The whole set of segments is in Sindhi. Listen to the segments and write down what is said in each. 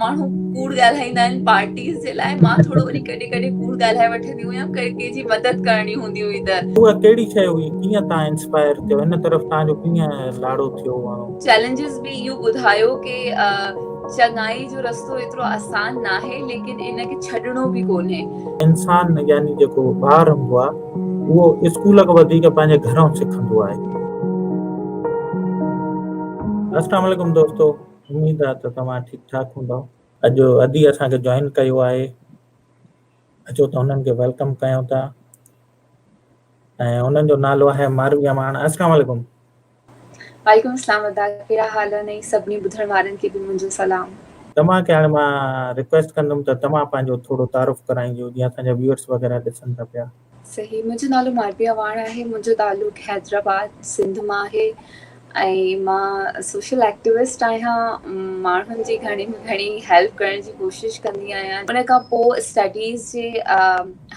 ماڻهو ڪوڙ ڳالهائيندا آهن پارٽيز جي لاء مان ٿورو وري ڪڏهن ڪڏهن ڪوڙ ڳالهائي وٺندي هيم ڪنهن جي مدد ڪرڻي هوندي هئي ته. اها ڪهڙي شيء هئي ڪيئن توهان انسپائر ٿيو ان طرف توهان جو ڪيئن لاڙو ٿيو ۽. چئلينجز به اهو ٻڌايو ڪي چڱائي جو رستو ايترو آسان ناهي ليڪن ان کي ڇڏڻو به ڪونهي. انسان يعني جيڪو ٻار هوندو آهي اهو اسڪول کان وڌيڪ پنهنجي گهران سکندو آهي. السلام عليڪم دوستو اميد آ ته توهان ٺيڪ ٺاڪ هوندؤ. اڄ ادي اسان کي جوائن ڪيو آهي اچو ته انهن کي welcome ڪيون ٿا ۽ انهن جو نالو آهي ماروي امان السلام عليڪم. وعليڪم السلام ادا ڪهڙا حال آهن ۽ سڀني ٻڌڻ وارن کي به منهنجو سلام. توهان کي هاڻي مان ريڪويسٽ ڪندم ته توهان پنهنجو ٿورو تعارف ڪرائينجو جيئن اسان جا ويورس وغيره ڏسن ٿا پيا. صحيح منهنجو نالو ماروي اعواڻ آهي منهنجو تعلق حيدرآباد سنڌ مان آهي ۽ مان سوشل ايڪٽيوسٽ آهيان ماڻهن جي گهڻي ۾ گهڻي هيلپ ڪرڻ جي ڪوشش ڪندي آهيان ان کان پوء اسٽڊيز جي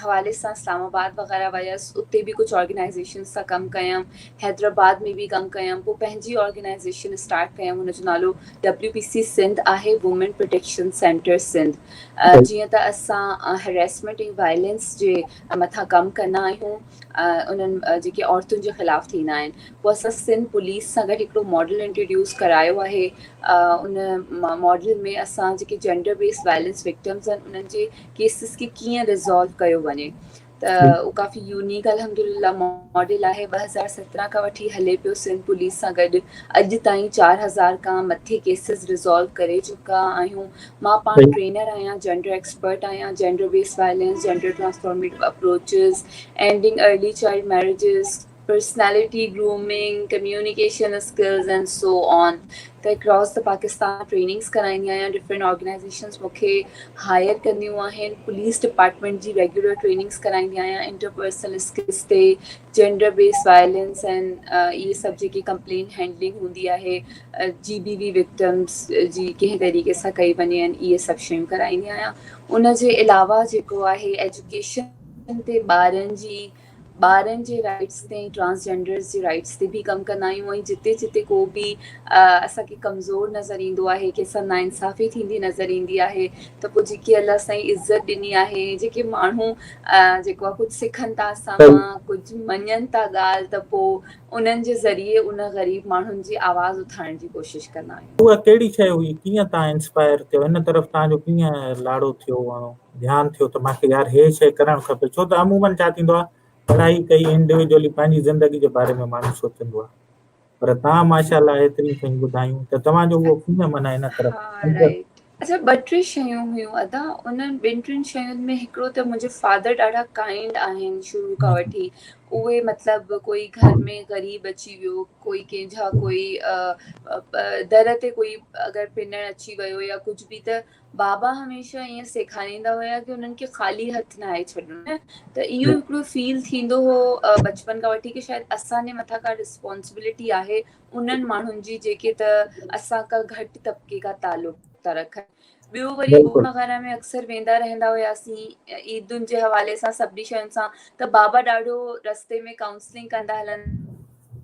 حوالي سان اسلام آباد وغيره ويس اتي به ڪجهه آرگنائزيشن سان ڪم ڪيم حيدرآباد ۾ به ڪم ڪيم پوء پنهنجي آرگنائزيشن اسٽارٽ ڪيم ان جو نالو ڊبليو پي سي سنڌ آهي وومين پروٽيڪشن سينٽر سنڌ جيئن ته اسان هريسمينٽ ۽ وائلينس جي مٿان ڪم ڪندا آهيون انهن جيڪي عورتن جي خلاف ٿيندا آهن پوء اسان سنڌ پوليس سان گڏ هڪڙو ماڊل انٽروڊيوس ڪرايو آهي ان ماڊل ۾ اسان جيڪي جينڊر بيس وائلينس وڪٽمز آهن انهن جي ڪيسز کي ڪيئن ريزالو ڪيو وڃي ته اهو ڪافي يونيڪ الحمدلله ماڊل آهي 2017 کان وٺي هلي پيو سنڌ پوليس سان گڏ اڄ تائين 4000 کان مٿي ڪيسز ريزالو ڪري چڪا آهيون مان پاڻ ٽرينر آهيان جينڊر ايڪسپرٽ آهيان gender base violence gender transformative approaches ending early child marriages personality grooming communication skills and so on ته اڪراس the Pakistan trainings ڪرائيندي آهيان ڊفرنٽ آرگنائزيشنز مون کي هائر ڪنديون آهن پوليس ڊپارٽمينٽ جي ريگيولر ٽريننگس ڪرائيندي آهيان انٽرپرسنل اسڪلز تي جينڊر بيس وائلنس ۽ اهي سڀ جيڪي ڪمپلين هينڊلنگ هوندي آهي جي بي وي وڪٽمز جي ڪنهن طريقي سان ڪئي وڃي ۽ اهي سڀ شيون ڪرائيندي آهيان ان جي علاوه جيڪو آهي ايجوڪيشن تي ٻارن جي ٻارن جي رائٽس تي ۽ ٽرانسجينڊرز جي رائٽس تي به ڪم ڪندا آهيون ۽ جتي جتي ڪو به اسان کي ڪمزور نظر ايندو آهي ڪنهن سان ناانصافي ٿيندي نظر ايندي آهي ته پوء جيڪي الله سائين عزت ڏني آهي جيڪي ماڻهو جيڪو آهي ڪجهه سکن ٿا اسان مان ڪجهه مڃن ٿا ڳالهه ته پوء انهن جي ذريعي ان غريب ماڻهن جي آواز اٿارڻ جي ڪوشش ڪندا آهيون. اها ڪهڙي شيء هئي ڪيئن توهان انسپائر ٿيو ان طرف توهان جو ڪيئن لاڙو ٿيو ڌيان ٿيو ته مانکي يار هي شيء ڪرڻ کپي ڇو ته عمومن ڇا ٿيندو آهي پڙهائي ڪئي انڊيويجولي پنهنجي زندگي جي باري ۾ ماڻهو سوچندو آهي پر توهان ماشاء الله ايتريون شيون ٻڌايون ته توهان جو اهو ڪيئن معنيٰ ان طرف ها رائٽ اڇا ٻه ٽي شيون هيون ادا انهن ٻن ٽن شين ۾ هڪڙو ته منهنجي فادر ڏاڍا ڪائنڊ آهن شروع کان وٺي اهي مطلب ڪوئي گهر ۾ غريب اچي ويو ڪوئي ڪنهن جا ڪوئي در تي ڪوئي اگر پنڻ اچي ويو يا ڪجهه به ته بابا هميشه ائين سيکاريندا هيا ڪي انهن کي خالي هٿ ناهي ڇڏڻو ته اهو هڪڙو فيل ٿيندو هو بچپن کان وٺي ڪي شايد اسان جي مٿان ڪا ريسپانسبلٽي آهي انهن ماڻهن جي جيڪي ته اسان کان گهٽ طبقي کان تعلق ٿا رکن ٻيو وري ڳوٺ وغيره ۾ اڪثر ويندا رهندا هياسين عيدن جي حوالي سان سڀني شين سان ته بابا ڏاڍو رستي ۾ ڪائونسلنگ ڪندا هلندا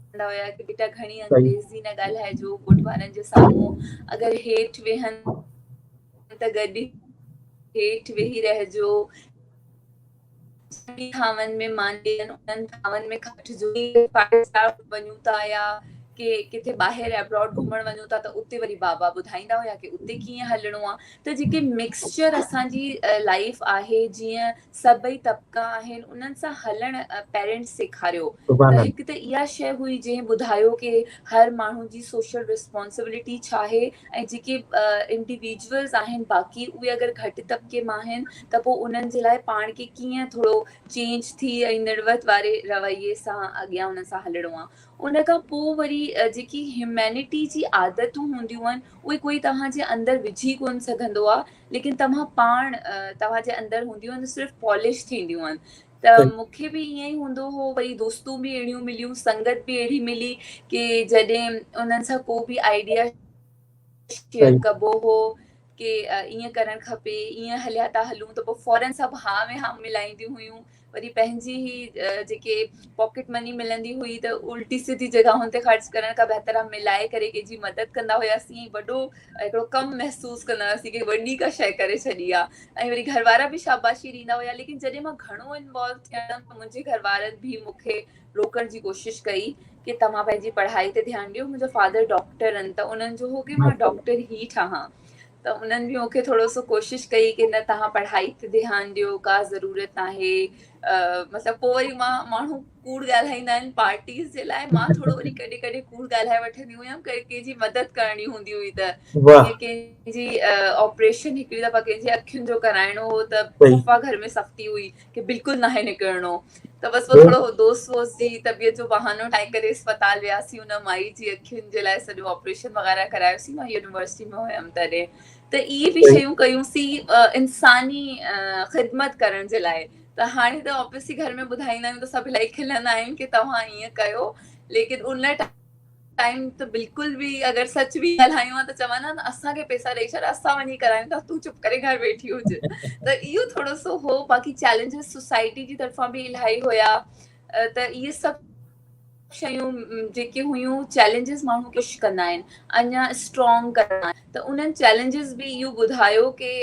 هوندا هيا ڪي بيٽا گهڻي انگريزي نه ڳالهائجو ڳوٺ وارن جي سامهون اگر هيٺ ويهن ته گڏ هيٺ ويهي رهجو ٿانون ۾ ماني ڏين انهن ٿانون ۾ کٽجو فائيو اسٽار وڃون ٿا يا ڪي ڪٿي ٻاهر ابراڊ گهمڻ وڃون ٿا ته اتي وري بابا ٻڌائيندا هيا ڪي اتي ڪيئن هلڻو آهي ته جيڪي مڪسچر اسان جي لائيف آهي جيئن سڀئي طبقا آهن انهن سان هلڻ پيرنٽس سيکاريو ته هڪ ته اها شيء هئي جنهن ٻڌايو ڪي هر ماڻهو جي سوشل ريسپانسبلٽي ڇا آهي ۽ جيڪي انڊيويجولز آهن باقي اهي اگر گهٽ طبقي مان آهن ته پوء انهن جي لاء پاڻ کي ڪيئن ٿورو چينج ٿي ۽ نڙوت واري رويي سان اڳيان انهن سان هلڻو آهي ان کان پوء وري جيڪي هيومينٽي جي عادتون هونديون آهن اهي ڪوئي توهان جي اندر وجهي ڪونه سگهندو آهي ليڪن توهان پاڻ توهان جي اندر هونديون آهن صرف پالش ٿينديون آهن ته مون کي به ائين ئي هوندو هو وري دوستون به اهڙيون مليون سنگت به اهڙي ملي ڪي جڏهن انهن سان ڪو به آئيڊيا شيئر ڪبو هو ڪي ائين ڪرڻ کپي، ائين هليا ٿا هلون ته پوء فورن سڀ ها ۾ ها ملائينديون هيون. وري پنهنجي ئي جيڪي پاڪيٽ مني ملندي هئي ته الٽي سڌي جڳهن تي خرچ ڪرڻ کان بهتر آهي ملائي ڪري ڪنهن جي مدد ڪندا هياسين ۽ وڏو هڪڙو ڪم محسوس ڪندا هياسين ڪي وڏي ڪا شيء ڪري ڇڏي آهي ۽ وري گهر وارا به شاباشي ڏيندا هيا. ليڪن جڏهن مان گهڻو انوالو ٿيم ته منهنجي گهر وارن به مون کي روڪڻ جي ڪوشش ڪئي ڪي توهان پنهنجي پڙهائي تي ڌيان ڏيو. منهنجا فادر ڊاڪٽر آهن ته انهن جو هو ڪي مان ڊاڪٽر ئي ٺهان، ته انهن به مونکي ٿورو سو ڪوشش ڪئي ڪي نه توهان پڙهائي تي ڌيان ڏيو، ڪا ضرورت ناهي. مطلب پوء وري مان ماڻهو ڪوڙ ڳالهائيندا آهن پارٽيز جي لاء، مان ٿورو وري ڪڏهن ڪڏهن ڪوڙ ڳالهائي وٺندي هيم، ڪنهن جي مدد ڪرڻي هوندي هئي ته جيئن ڪنهن جي آپريشن هڪڙي دفعا ڪنهن جي اکين جو ڪرائڻو هو ته صفا گهر ۾ سختي هئي ڪي بلڪل ناهي نڪرڻو، ته بس پوء ٿورو دوست ووست جي طبيعت جو بهانو ٺاهي ڪري اسپتال وياسين، ان مائي جي اکين جي لاء سڄو آپريشن وغيره ڪرايوسين. مان يونيورسٽي ۾ هيم تڏهن، ته اهي به شيون ڪيونسين انساني خدمت ڪرڻ جي لاء. ته هاڻي ته آبويسلي گهر ۾ ٻڌائيندا آهيون ته سڀ الاهي کلندا آهن ڪي توهان ائين ڪيو، ليڪن ان ٽائيم ته بلڪل به اگر سچ به ڳالهايون ها ته چون ها نه اسان کي پئسا ڏئي ڇڏ، اسان وڃي ڪرايون ٿا، تون چپ ڪري گهر ويٺي هج. ته اهو ٿورو سو هو. باقي چئلينجز سوسائٽي جي طرفان به الاهي هيا، ته اهي سڀ شيون جيڪي هيون چئلينجز ماڻهو کي خوش ڪندا آهن، اڃا اسٽرانگ ڪندا آهن. ته انهن چئلينجز به اهو ٻڌايو ڪي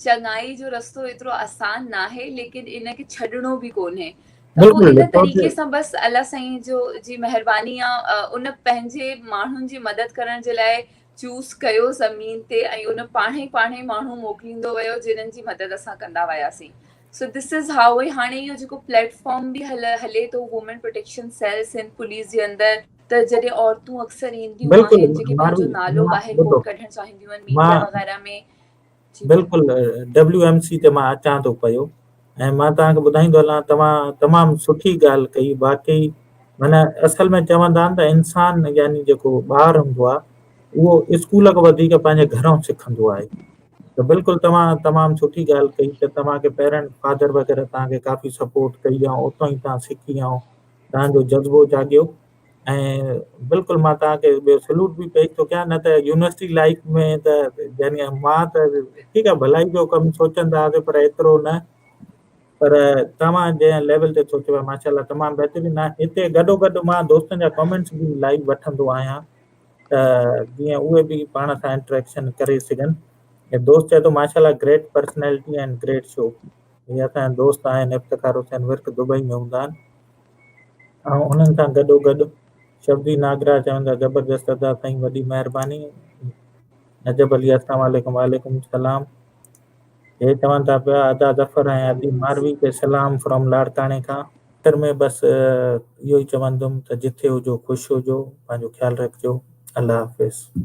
چڱائي جو رستو ايترو آسان ناهي، ليڪن ان کي ڇڏڻو به ڪونهي. ته پوء ان طريقي سان بس الله سائين جو جي مهرباني آ، ان پنهنجي ماڻهن جي مدد ڪرڻ جي لاء چوز ڪيو زمين تي ۽ ان پاڻهي پاڻهي ماڻهو موڪليندو ويو جنن جي مدد اسان ڪندا وياسين. سو دس از هائو. هاڻي اهو جيڪو پليٽ فارم به هلي ٿو women protection cell Sindh police جي اندر، ته جڏهن عورتون اڪثر اينديون آهن جيڪي پنهنجو نالو ٻاهر ڪونه ڪڍڻ چاهينديون آهن ميڊيا وغيره ۾. بلڪل ڊبليو ايم سي تي مان اچان ٿو پيو ۽ مان توهان کي ٻڌائيندو هلان، توهان تمام سٺي ڳالهه ڪئي واقعي. معنيٰ اصل ۾ چوندا آهن ته انسان يعني جيڪو ٻار هوندو آهي اهو اسڪول کان وڌيڪ پنهنجي گهران سکندو آهي. ته بلڪل توهان تمام سٺي ڳالهه ڪئي ته توهان کي پيرنٽ فادر وغيره توهان کي ڪافي سپورٽ ڪئي ۽ اتان ئي توهان سکي ۽ توهان جو جذبو جاڳيو. ۽ بلڪل مان توهان کي ٻيو سلوٽ به پيش ٿو ڪيان، نه ته يونيورسٽي لائف ۾ ته يعني مان ته ٺيڪ آهي ڀلائي جو ڪم سوچندا هئاسين پر ايترو نه، پر توهان جنهن ليول تي سوچيو آهي ماشاء الله تمام بهترين آهي. هتي گڏو گڏ مان دوستن جا ڪمينٽس به لائيو وٺندو آهيان ته جيئن اهي به پاڻ سان انٽريڪشن ڪري سگهن. دوست چئي ٿو ماشاء الله great personality and great show. هي اسان جا دوست آهن افتخار حسين ورڪ دبئي ۾ هوندا آهن. ۽ انهن سان گڏو گڏ شبدي ناگرا چون ٿا زبردست ادا سائين وڏي مهرباني. نجب علي السلام عليڪم. وعليڪم السلام. هي چون ٿا پيا ادا ظفر ۽ ادي ماروي کي سلام فرام لاڙڪاڻي کان. آخر ۾ بس اهو ئي چوندم ته جٿي هجو خوش هجو، پنهنجو خيال رکجو. الله حافظ.